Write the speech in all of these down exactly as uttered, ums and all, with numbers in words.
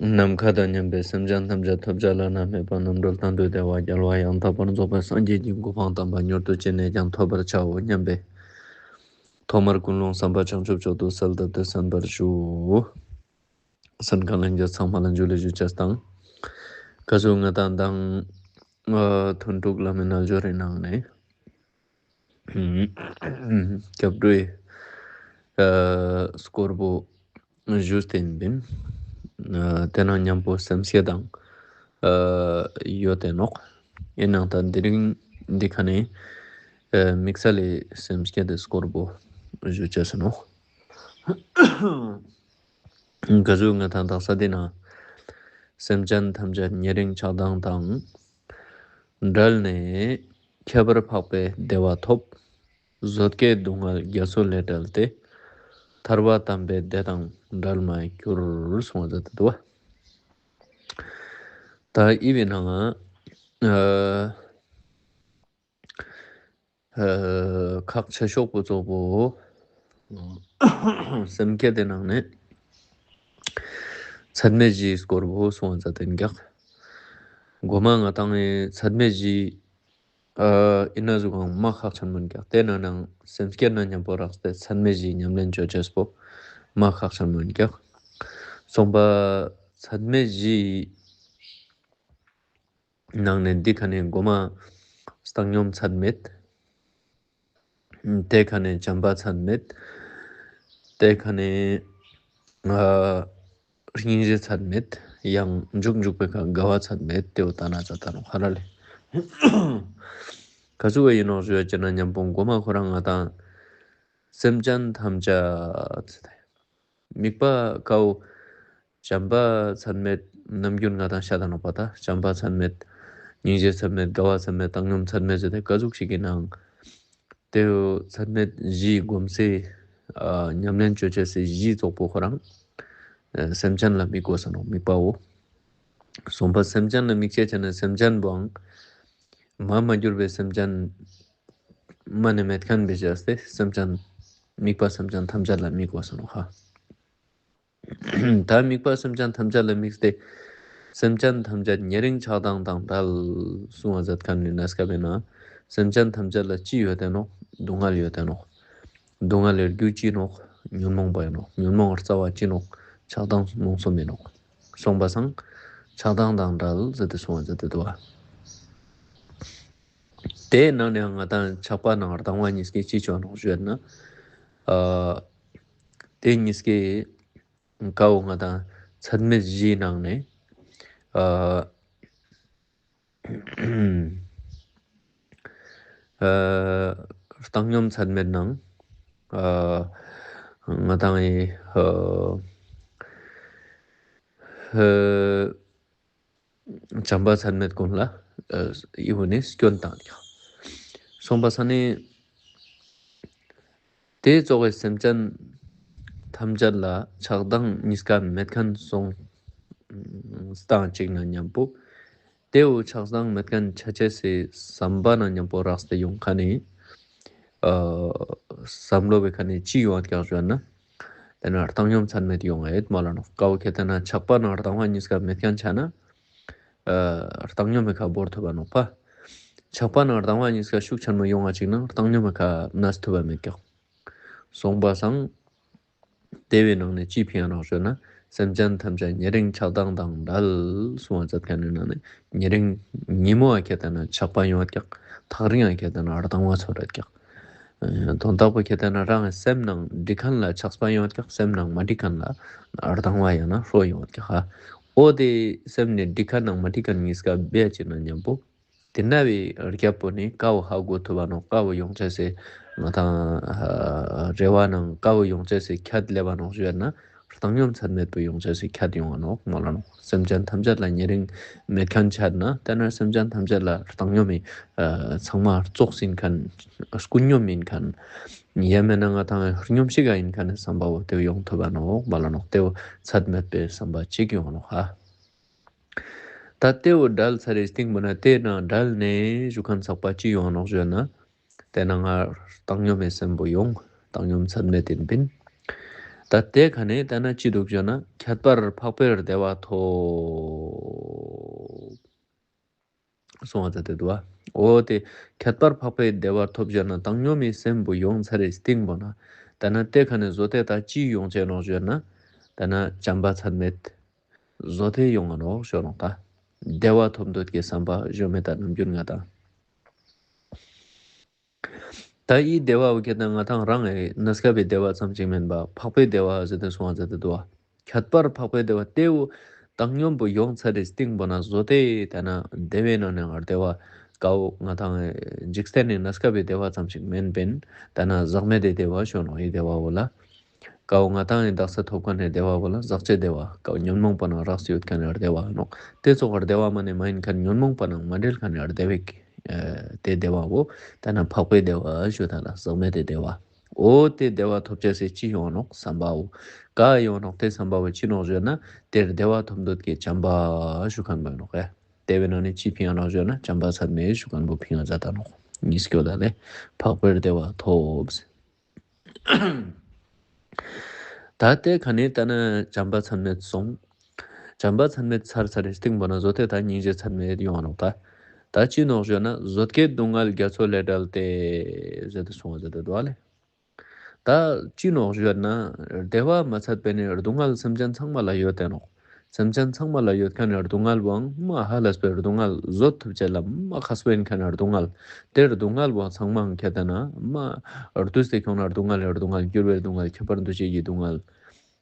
ནམ་མཁའ་དང་མཉམ་པའི་སེམས་ཅན་ཐམས་ཅད་ཐོབ་བྱ་བླ་ན་མེད་པ་རྣམ་གྲོལ་གཏན་དུ་བདེ་བ་རྒྱལ་བ་ཡང་དག་པར་རྫོགས་པའི་སངས་རྒྱས་ཀྱི་གོ་འཕང་དམ་པ་མྱུར་དུ་ཅི་ནས་ཀྱང་ཐོབ་པར་བྱའོ་སྙམ་པས། ཐོག་མར་ཀུན་སློང་བསམ་པ་བྱང་ཆུབ་མཆོག་ཏུ་གསལ་བཏབ་སྟེ་གསན་པར་ཞུ། གསན་མཁན་ལྷན་རྒྱས་ཚང་མ་ལ་འཇུ་ལེ་ཞུ་ཅེས་དང་། ག་ཟུག་ང་དང་དང་། ཨ། ཐུན་དྲུག་བླ་མའི་རྣལ་འབྱོར་རི་ནང་ནས། སྐྱབས་འགྲོའི། ཨ། སྐོར་པོ་ཞུས་ཏེ་ཡིན་པིན། ཨ། དེ་ནང་མཉམ་པོ་སེམས་བསྐྱེད་དང་། ཨ། ཡོད་དེ་ནོག་ཡིན་ནའང་ད་འདི་རིང་འདི་ཁ་ནས། ཨ། དམིགས་བསལ་ལས་སེམས་བསྐྱེད་དེ་སྐོར་པོ་ཞུ་ཅེས་ནོག་ག་ཟུག་ང་དང་དག་ས་འདི་ན། སེམས་ཅན་ཐམས་ཅད་ཉེ་རིང་ཆགས་སྡང་དང་། བྲལ་ནས་ཁྱད་པར་འཕགས་པའི་བདེ་བ་ཐོབ། བཟོད་དཀའི་སྡུག་བསྔལ་རྒྱ་མཚོ་ལས་བྲལ་ཏེ། ཐར་པ་དམ་པའི་བདེ་དང་འབྲལ་མ་གྱུར་གསུངས་པ་མཛད་དེ་འདུག་བ། ད་ཨི་བའི་ནང་ང་། ཨ། ཨ། ཁག་ཆེ་ཤོས་པོ་གཙོ་བོ། སེམས་བསྐྱེད་དེ་ནང་ནས། ཚད་མེད་བཞིའི་སྐོར་བོ་གསུངས་པ་མཛད་དེ་འདུག་མགོ་མ་ང་དང་ངི་ཚད་མེད་བཞི། ཨ། ཨི་ན་ཟུག་གང་མ་ཁག་ཆེན་མོ་འདུག་དེ་ནང་ནང་སེམས་བསྐྱེད་ན་མཉམ་པོ་རགས་ཏེ་ཚད་མེད་བཞིའི་ཉམས་ལེན་བཅོ་ཅེས་པོ་མ་ཁག་ཆེན་མོ་འདུག་གསུངས་པ། ཚད་མེད་བཞིའི་ནང་ནས་འདི་ཁ་ནས་མགོ་མ་བཏང་སྙོམས་ཚད་མེད། དེ་ཁ་ནས་བྱམས་པ་ཚད་མེད། དེ་ཁ་ནས་ཨ། སྙིང་རྗེ་ཚད་མེད། ཡང་མཇུག་མཇུག་པའི་ཁ་དགའ་བ་ཚད་མེད་དེ་འོ་ད་ན་ཙ་ད་རུང་ཧ་ར་ལེ། ག་ཚོད་བས་ཡིན་ནོག་ཞུ་ཡ་ཅེ་ན་མཉམ་པོ་མགོ་མ་ཁོ་རང་ང་དང་། སེམས་ཅན་ཐམས་ཅད། དམིགས་པ་ཀའོ། བྱམས་པ་ཚད་མེད་ནམ་རྒྱུན་ང་དང་ཤ་དང་ནོག་པ་ད་བྱམས་པ་ཚད་མེད། སྙིང་རྗེ་ཚད་མེད་དགའ་བ་ཚད་མེད་བཏང་སྙོམས་ཚད་མེད་ཟེར་ཏེ་ག་ཟུག་ཞིག་གི་ནང་། དེའུ་ཚད་མེད་བཞིའི་སྒོམ་སའི་ཨ་ཉམས་ལེན་བཅོ་བྱ་སའི་གཞི་རྫོགས་པོ་ཁོ་རང་ཨ་སེམས་ཅན་ལ་དམིགས་དགོས་ས་ནོག་དམིགས་པའོ། གསུངས་པ་སེམས་ཅན་ལ་དམིགས་བྱས་བྱས་ན་སེམས་ཅན་པོའང་མ་མ་གྱུར་པའི་སེམས་ཅན་མ་ནས་མེད་མཁན་པའི་བྱས་ཏེ་སེམས་ཅན་དམིགས་པ་སེམས་ཅན་ཐམས་ཅད་ལ་དམིགས་དགོས་ས་ནོག་ཧ། ད་དམིགས་པ་སེམས་ཅན་ཐམས་ཅད་ལ་དམིགས་ཏེ། སེམས་ཅན་ཐམས་ཅད་ཉེ་རིང་ཆགས་སྡང་དང་བྲལ། གསུང་བ་མཛད་མཁན་ནི་གནས་སྐབས་ཡིན་ན། སེམས་ཅན་ཐམས་ཅད་ལ་ཅི་ཡོད་དེ་ནོག་སྡུག་བསྔལ་ཡོད་དེ་ནོག་སྡུག་བསྔལ་ལས་རྒྱུ་ཅི་ནོག་ཉོན་མོངས་པ་ཡིན་ནོག་ཉོན་མོངས་རྩ་བ་ཅི་ནོག་ཆགས་སྡང་རྨོངས་གསུམ་ཡིན་ནོག་གསུངས་པ་སང་། ཆགས་སྡང་དང་བྲལ་ཟེར་ཏེ་གསུང་བ་མཛད་དེ་འདུག་བ། དེའི་ནང་ནས་ང་དང་ཆགས་པ་ནང་ལྡང་བ་གཉིས་ཀའི་ཅི་བྱུང་ནོག་ཞུས་ན། ཨ། དེ་གཉིས་ཀའི་ཀའོ་ང་དང་ཚད་མེད་བཞིའི་ནང་ནས། ཨ། ཨ། བཏང་སྙོམས་ཚད་མེད་ནང་། ཨ། ང་དང་ཨེ། ཨ། ཨ། བྱམས་པ་ཚད་མེད་ཀུན་ལ། ཨ། ཨི་བོ་ནས་སྐྱོན་བཏང་ཀྱང་། གསུངས་པ་ས་ནས། དེ་ཙོགས་པའི་སེམས་ཅན་ཐམས་ཅད་ལ་ཆགས་སྡང་གཉིས་ཀ་མེད་མཁན་སོང་སྟངས་གཅིག་ན་མཉམ་པོ། དེའུ་ཆགས་སྡང་མེད་མཁན་ཆ་ཅེས་སི་བསམ་པ་ན་མཉམ་པོ་རགས་ཏེ་ཡོང་ཁ་ནས། ཨ། བསམ་བློ་བའི་ཁ་ནས་ཅི་ཡོང་བ་ཀྱང་ཞུ་ན། དེ་ན་བཏང་སྙོམས་ཚད་མེད་ཡོང་ངེད་མ་ལ་ནོག་ཀའོ་ཁེ་ཏེ་ན་ཆགས་པ་ན་ལྡང་བ་གཉིས་ཀ་མེད་མཁན་ཆ་ན། ཨ། བཏང་སྙོམས་མེ་ཁ་བོར་ཐུབ་པ་ནོག་པ། ཆགས་པ་ན་ལྡང་བ་གཉིས་ཀ་ཤུགས་ཆེན་མོ་ཡོང་བ་ཅིག་ན་བཏང་སྙོམས་མེ་ཁ་ན་ཐུབ་པ་མེད་ཀྱང་། གསུངས་པ་སང་། དེ་བའི་ནང་ནས་ཅི་ཕན་ཡང་ནོག་ཞུ་ན། སེམས་ཅན་ཐམས་ཅད་ཉེ་རིང་ཆགས་སྡང་དང་བྲལ་གསུང་བ་མཛད་མཁན་ནི་ནང་ནས་ཉེ་རིང་ཉིན་མོ་བ་ཁེ་ཏེ་ན་ཆགས་པ་ཡོང་བ་ཀྱང་ཐག་རིང་བ་ཁེ་ཏེ་ན་ལྡང་བ་ཚོར་བ་ཀྱང་། དོན་དག་པོ་ཁེ་ཏེ་ན་རང་གི་སེམས་ནང་འགྲིག་མཁན་ལ་ཆགས་པ་ཡོང་བ་ཀྱང་སེམས་ནང་མ་འགྲིག་མཁན་ལ་ལྡང་བ་ཡང་ན་ཧྲོ་ཡོང་བ་ཀྱང་ཧ། འོ་དེ་སེམས་ནས་འགྲིག་མཁན་ནང་མ་འགྲིག་མཁན་གཉིས་ཀ་སྦས་བྱས་ན་མཉམ་པོ། དེ་ན་བའི་རྒྱབ་པོ་ནི་ཀའོ་ཧ་གོ་ཐུབ་པ་ནོག་ཀའོ་ཡོང་ཅེས་སི་ང་དང་རེ་བ་ནང་ཀའོ་ཡོང་ཅེས་སི་ཁྱད་ལེབ་པ་ནོག་ཞུ་ན་བཏང་སྙོམས་ཚད་མེད་པོ་ཡོང་ཅེས་སི་ཁྱད་ཡོང་བ་ནོག་མ་ལ་ནོག་སེམས་ཅན་ཐམས་ཅད་ལ་ཉེ་རིང་མེད་མཁན་ཆ་ན་དེ་ན་སེམས་ཅན་ཐམས་ཅད་ལ་བཏང་སྙོམས་མི་ཚང་མ་ཙོགས་ཡིན་མཁན་ཀུན་སྙོམས་ཡིན་མཁན་ཡང་མེད་ན་ང་དང་སྙོམས་ཤིག་ག་ཡིན་མཁན་བསམ་པ་བོ་དེ་ཡོང་ཐུབ་པ་ནོག་མ་ལ་ནོག་དེ་བོ་ཚད་མེད་པའི་བསམ་པ་གཅིག་ཡོང་ནོག་ཧ། ད་དེའོ་བྲལ་ཚར་རེ་སྟེང་པོ་ན་དེ་ན་བྲལ་ནས་ཞུ་མཁན་ཚགས་པ་ཅི་ཡོང་ནོག་ཞུ་ན། དེ་ན་ང་བཏང་སྙོམས་མེད་སེམས་པོ་ཡོང་བཏང་སྙོམས་ཚད་མེད་ཡིན་པིན། ད་དེ་ག་ནས་ལྟ་ན་ཅི་འདུག་ཞུ་ན། ཁྱད་པར་འཕགས་པའི་བདེ་བ་ཐོབ། གསུང་བ་མཛད་དེ་འདུག་བ། འོ་དེ་ཁྱད་པར་འཕགས་པའི་བདེ་བ་ཐོབ་ཞུ་ན། བཏང་སྙོམས་མའི་སེམས་པོ་ཡོངས་ཚར་རེ་སྟེང་པོ་ན། ད་ན་དེ་ག་ནས་བཟོ་དེ་ད་ཅི་ཡོང་ཆེ་ནོག་ཞུ་ན། ད་ན་བྱམས་པ་ཚད་མེད་བཟོ་དེ་ཡོང་ང་ནོག་ཞུ་ནོག་ད། བདེ་བ་ཐོབ་འདོད་ཀྱི་བསམ་པ་ཞུ་མེད་ད་ནམ་རྒྱུན་ང་དང་། ད་ཡི་བདེ་བ་བོ་ཁྱེད་དང་ང་དང་རང་ཨེ་གནས་སྐབས་པའི་བདེ་བ་ཙམ་ཞིག་མིན་པ། འཕགས་པའི་བདེ་བ་ཟེར་ཏེ་གསུང་བ་མཛད་དེ་འདུག་བ། ཁྱད་པར་འཕགས་པའི་བདེ་བ་དེ་བོ་བཏང་སྙོམས་པོ་ཡོངས་ཚར་རེ་སྟེང་པོ་ན་བཟོ་དེ་ད་ན་བདེ་བའི་ནང་ནས་ང་བདེ་བ་ཀའོ་ང་དང་ཨེ་འཇིག་རྟེན་ནས་གནས་སྐབས་པའི་བདེ་བ་ཙམ་ཞིག་མིན་པིན། ད་ན་ཟག་མེད་དེ་བདེ་བ་ཞུ་ནོག་ཡི་བདེ་བ་བོ་ལ། ཀའོ་ང་དང་ཡི་དག་ས་ཐོབ་མཁན་ནི་བདེ་བ་བོ་ལ་ཟག་བཅས་བདེ་བ། ཀའོ་ཉོན་མོངས་པ་ན་རགས་སུ་ཡོད་མཁན་ནི་བདེ་བ་ནོག་དེ་ཙོགས་བདེ་བ་མ་ནས་མ་ཡིན་མཁན་ཉོན་མོངས་པ་ནང་མ་འབྲེལ་མཁན་ནི་བདེ་བའི་ཨ་དེ་བདེ་བ་བོ་ད་ན་འཕགས་པའི་བདེ་བ་ཞུ་ད་ལ་ཟག་མེད་དེ་བདེ་བ། འོ་དེ་བདེ་བ་ཐོབ་ཅེས་སི་ཅི་ཡོང་ནོག་བསམ་པའོ། ག་ཡོང་ནོག་དེ་བསམ་པའོ་ཅི་ནོག་ཞུ་ན། དེར་བདེ་བ་ཐོབ་འདོད་ཀྱི་བྱམས་པ་ཞུ་མཁན་པོ་ནོག་ཨེ། དེ་བས་ན་ནི་ཅི་ཕིང་ཡང་ནོག་ཞུ་ན་བྱམས་པ་ཚད་མེད་ཞུ་མཁན་པོ་ཕིང་ཡང་མཛད་ད་ནོག་གཉིས་སྐྱོ་ད་ལེ་འཕགས་པའི་བདེ་བ་ཐོབ། ད་དེ་ག་ནས་ལྟ་ན་བྱམས་པ་ཚད་མེད་སོང་། བྱམས་པ་ཚད་མེད་ཚར་ཚར་རེ་སྟེང་པོ་ན་བཟོ་དེ་ད་སྙིང་རྗེ་ཚད་མེད་ཡོང་ནོག་ད། ད་ཅི་ནོག་ཞུ་ན་བཟོད་དཀའི་སྡུག་བསྔལ་རྒྱ་མཚོ་ལས་བསྒྲལ་ཏེ། ཟེར་ཏེ་གསུང་བ་ཟེར་ཏེ་འདུག་ཨ་ལེ། ད་ཅི་ནོག་ཞུ་ན། བདེ་བ་མ་ཚད་པའི་ནི་སྡུག་བསྔལ་སེམས་ཅན་ཚང་མ་ལ་ཡོད་དེ་ནོག་སེམས་ཅན་ཚང་མ་ལ་ཡོད་མཁན་ནི་སྡུག་བསྔལ་བོའང་མ་ཧ་ལས་པའི་སྡུག་བསྔལ་བཟོད་ཐུབ་ཅེས་ལ་མ་ཁག་པོ་ཡིན་མཁན་ནི་སྡུག་བསྔལ། དེར་སྡུག་བསྔལ་བོ་ཚང་མའང་ཁྱེད་ལྟ་ན་མ་བདུད་སྡེ་ཁྱོང་ན་སྡུག་བསྔལ་ལས་སྡུག་བསྔལ། འགྱུར་བའི་སྡུག་བསྔལ། ཁྱད་པར་འདུ་བྱེད་ཀྱི་སྡུག་བསྔལ།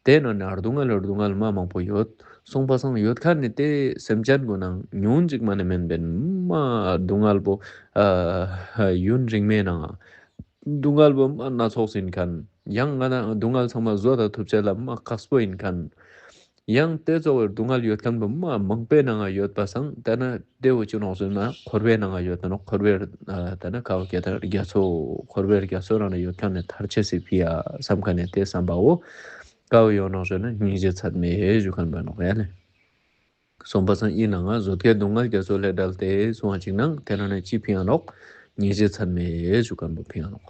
དེ་ནང་ནས་སྡུག་བསྔལ་ལས་སྡུག་བསྔལ་མ་མང་པོ་ཡོད། སོང་པ་སང་ཡོད་མཁན་ནི་དེ་སེམས་ཅན་གོ་ནང་ཉུང་ཅིག་མ་ནས་མིན་པའི་མ་སྡུག་བསྔལ་བོ་ཨ་ཡུན་རིང་མོའི་ནང་སྡུག་བསྔལ་བོ་མ་སྣ་ཚོགས་ཟིན་མཁན། ཡང་ང་ན་སྡུག་བསྔལ་ཚང་མ་བཟོད་ད་ཐུབ་ཅེས་ལ་མ་ཁག་པོ་ཡིན་མཁན། ཡང་དེ་གཙོ་བོའི་སྡུག་བསྔལ་ཡོད་མཁན་པོ་མ་མང་པོའི་ནང་ང་ཡོད་པ་སང་ད་ན་དེ་བོ་ཅི་ནོག་ཟེར་ན་འཁོར་བའི་ནང་ང་ཡོད་ད་ནོག་འཁོར་བའི་ཨ་ད་ན་ཁ་བ་སྐད་ད་རྒྱ་མཚོ་འཁོར་བའི་རྒྱ་མཚོ་རང་ལ་ཡོད་མཁན་ནི་ཐར་ཅེས་སི་ཕི་ཡ་བསམ་མཁན་ནི་དེ་བསམ་པའོ། ཀའོ་ཡོང་ནོག་ཟེར་ན་སྙིང་རྗེ་ཚད་མེད་ཞུ་མཁན་པ་ནོག་ཡ་ལེ། སོང་པ་སང་ཡིན་ནའང་བཟོད་དཀའི་སྡུག་བསྔལ་རྒྱ་མཚོ་ལས་བསྒྲལ་ཏེ་གསུང་བ་ཅིག་ནང་དེ་ནང་ནས་ཅི་ཕིང་ཡང་ནོག་སྙིང་རྗེ་ཚད་མེད་ཞུ་མཁན་པོ་ཕིང་ཡང་ནོག་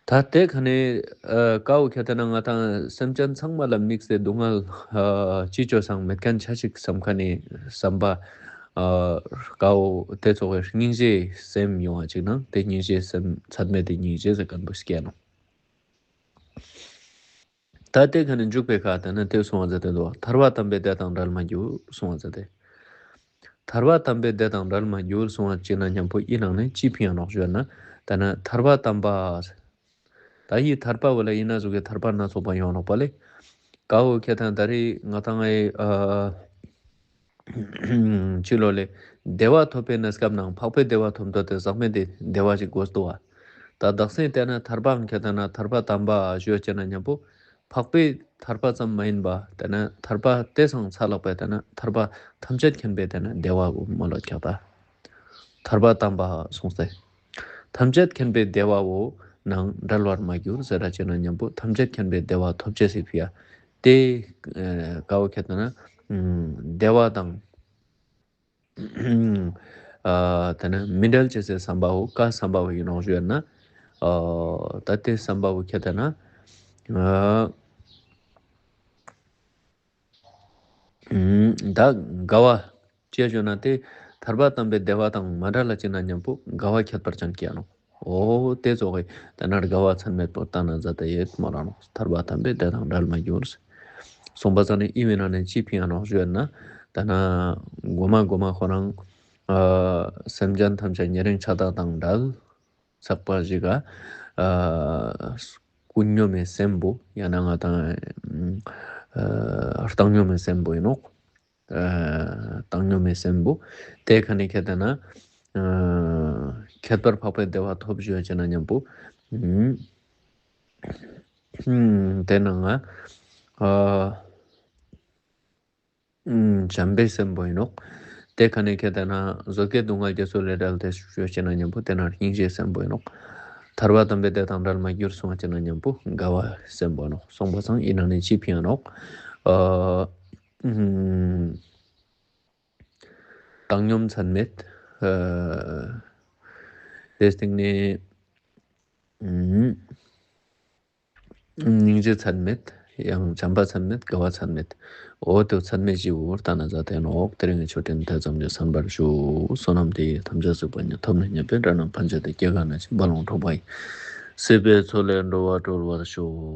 ད་དེ་ག་ནས་ཨ་ཀའོ་ཁྱེད་ལྟ་ན་ང་དང་སེམས་ཅན་ཚང་མ་ལ་དམིགས་ཏེ་སྡུག་བསྔལ་ཨ་ཅི་བཅོས་སང་མེད་མཁན་ཆ་ཞིག་བསམ་མཁན་ནི་བསམ་པ་ཨ་ཀའོ་དེ་ཚོ་གི་སྙིང་རྗེའི་སེམས་ཡོང་བ་ཅིག་ནང་དེ་སྙིང་རྗེའི་སེམས་ཚད་མེད་དེ་སྙིང་རྗེ་ཟེར་མཁན་པོ་སྐྱེ་ནོག་ད་དེ་ག་ནས་འཇུག་པའི་ཁ་ད་ནི་དེ་གསུང་བ་མཛད་དེ་འདུག་ཐར་པ་དམ་པའི་བདེ་དང་འབྲལ་མ་འགྱུར་གསུང་བ་མཛད་དེ། ཐར་པ་དམ་པའི་བདེ་དང་འབྲལ་མ་འགྱུར་གསུང་བ་ཅིག་ན་མཉམ་པོ་ཡིན་ནང་ནས་ཅི་ཕིང་ཡང་ནོག་ཞུ་ན། ད་ནི་ཐར་པ་དམ་པ། ད་ཡི་ཐར་པ་བོ་ལ་ཡིན་ན་ཟུག་གི་ཐར་པ་སྣ་ཚོགས་པ་ཡོང་ནོག་པ་ལེ། ཀའོ་ཁྱེད་དང་ད་རེས་ང་དང་ཨེ་ཨ་ཕྱི་ལོ་ལས་བདེ་བ་ཐོབ་པའི་གནས་སྐབས་ནང་འཕགས་པའི་བདེ་བ་ཐོབ་འདོད་དེ་ཟག་མེད་དེ་བདེ་བ་ཞིག་དགོས་འདུག་བ། ད་དག་སེང་དེ་ན་ཐར་པའང་ཁྱེད་དང་ན་ཐར་པ་དམ་པ་ཞུ་བ་བྱས་ན་མཉམ་པོ་འཕགས་པའི་ཐར་པ་ཙམ་མ་ཡིན་པ་དེ་ན་ཐར་པ་དེ་སང་ཚ་ལྷག་པའི་དེ་ན་ཐར་པ་ཐམས་ཅད་མཁྱེན་པའི་དེ་ན་བདེ་བ་བོ་མ་ལོ་ཁྱག་ད། ཐར་པ་དམ་པ་གསུངས་ཏེ། ཐམས་ཅད་མཁྱེན་པའི་བདེ་བ་བོ་ནང་འབྲལ་བར་མ་གྱུར་ཟེར་ར་བྱས་ན་མཉམ་པོ་ཐམས་ཅད་མཁྱེན་པའི་བདེ་བ་ཐོབ་ཅེས་སི་ཕི་ཡ། དེ་ཀའོ་ཁྱེད་དང་ན་བདེ་བ་དང་། ཨ་དེ་ནས་མི་འབྲལ་ཅེས་སའི་བསམ་པའོ་ཀ་བསམ་པའོ་ཡིན་ནོག་ཞུ་ན། ཨ་ད་དེ་བསམ་པའོ་ཁྱེད་དེ་ན། ཨ་ད་དགའ་བ་ཅེས་ཞུ་ན་དེ་ཐར་པ་དམ་པའི་བདེ་བ་དང་མ་འབྲལ་ལ་ཅི་ན་མཉམ་པོ་དགའ་བ་ཁྱད་པར་ཅན་སྐྱེ་ནོག་འོ་དེ་ཚོ་གི་ད་ནར་དགའ་བ་ཚད་མེད་པོ་ལྟ་ན་མཛད་དེ་ཡོད་མ་རང་ནོག་ཐར་པ་དམ་པའི་བདེ་དང་འབྲལ་མ་གྱུར། གསུངས་པ་ཙམ་ནས་ཨི་བའི་ནང་ནས་ཅི་ཕིང་ཡང་ནོག་ཞུ་ན། ད་ན་གོ་མ་གོ་མ་ཁོ་རང་ཨ་སེམས་ཅན་ཐམས་ཅད་ཉེ་རིང་ཆགས་སྡང་དང་བྲལ། ཚགས་པ་ཞིག་ག་ཨ་ཀུན་སྙོམས་མའི་སེམས་པོ་ཡང་ན་ང་དང་ཨ་བཏང་སྙོམས་མའི་སེམས་པོ་ཡིན་ནོག་ཨ་བཏང་སྙོམས་མའི་སེམས་པོ་དེ་ཁ་ནས་ཁྱེད་ལྟ་ན་ཨ་ཁྱད་པར་འཕགས་པའི་བདེ་བ་ཐོབ་ཞུ་བ་བྱས་ན་མཉམ་པོ་ཨ་དེ་ནང་ང་ཨ་བྱམས་པའི་སེམས་པོ་ཡིན་ནོག་དེ་ཁ་ནས་ཁྱེད་ལྟ་ན་བཟོད་དཀའི་སྡུག་བསྔལ་རྒྱ་མཚོ་ལས་བསྒྲལ་ཏེ་ཞུ་བ་བྱས་ན་མཉམ་པོ་དེ་ནང་སྙིང་རྗེའི་སེམས་པོ་ཡིན་ནོག་ཐར་པ་དམ་པའི་བདེ་དང་འབྲལ་མ་གྱུར་གསུང་བ་བྱས་ན་མཉམ་པོ་དགའ་བའི་སེམས་པོ་ཡིན་ནོག་གསུངས་པ་ཙམ་ཡིན་ནང་ནས་ཅི་ཕིང་ཡང་ནོག་ཨ་བཏང་སྙོམས་ཚད་མེད། ཨ་དེ་སྟེང་ནས་ཨ་ སྙིང་རྗེ་ཚད་མེད། ཡང་བྱམས་པ་ཚད་མེད། དགའ་བ་ཚད་མེད། འོ་དེ་ཚད་མེད་བཞི་བོ་ལྟ་ན་ཟ་དེ་ནོག། དེ་རིང་གི་ཆོས་འབྲེལ་དེ་ཙམ་གྱིས་གསན་པར་ཞུ། བསོད་ནམས་འདི་ཡིས་ཐམས་ཅད་གཟིགས་པ་ཉིད། ཐོབ་ནས་ཉེས་པའི་དགྲ་རྣམས་ཕམ་བྱས་ཏེ། སྐྱེ་རྒ་ན་འཆིའི་རྦ་ཀློང་འཁྲུགས་པ་ཡི། སྲིད་པའི་མཚོ་ལས་འགྲོ་བ་སྒྲོལ་བར་ཤོག།